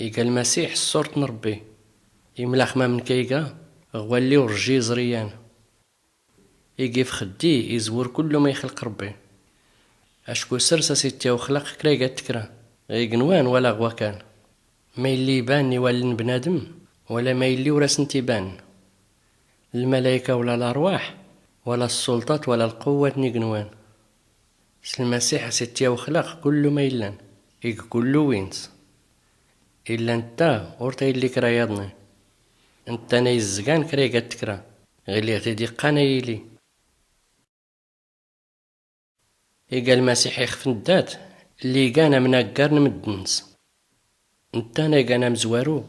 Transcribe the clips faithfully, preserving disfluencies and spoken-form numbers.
Iga lmasiḥ ssurt n-rbbi, imlax mamn kayga ɣwalli urjjiẓ riyyan. Igi fxddi izwr kullu ma ixlq rbbi. Acku srs a-sitti awxlaq kraygat tkra, ɣ-ignwan wala ɣ-wakal. Ma illi ibann i-walli n-bnadm, wala ma illi ur-asnt-ibann. Lmalayka wala larwaḥ, wala ssulṭat wala lqwwat n-ignwan. S-lmasiḥ a-sitti awxlaq kullu ma illan, ig kullu wins. Illa ntta ur-t-a-illi kra yaḍni. Nttan a-izzgan kraygat tkra, ɣ-lliɣ-t-id-iqqan a-yili. Iga lmasiḥ ixf n-ddat, lligan amnaggar n-mddn-ns. Nttan a-igan amzwaru,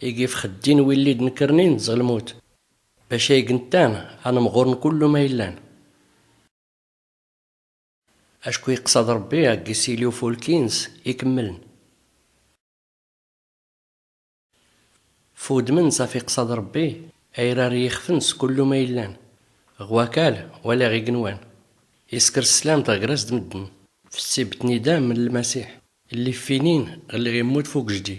ig ifxddin willi d-nkrnin zɣ-lmut. Bac a-ig nttan a-nmɣurn kullu ma illan. Acku iqṣa d-rbbi a-gis ili ufulk-ins ikmmln. F-udm-ns af iqṣa d-rbbi, ayrar i-ixf-ns kullu ma illan, ɣ-wakal wala ɣ-ignwan. Iskr sslam taɣras d-mddn, f-ssibt n-idam n-lmasiḥ, lli ffinin ɣ-lliɣ immut f-ugjddi.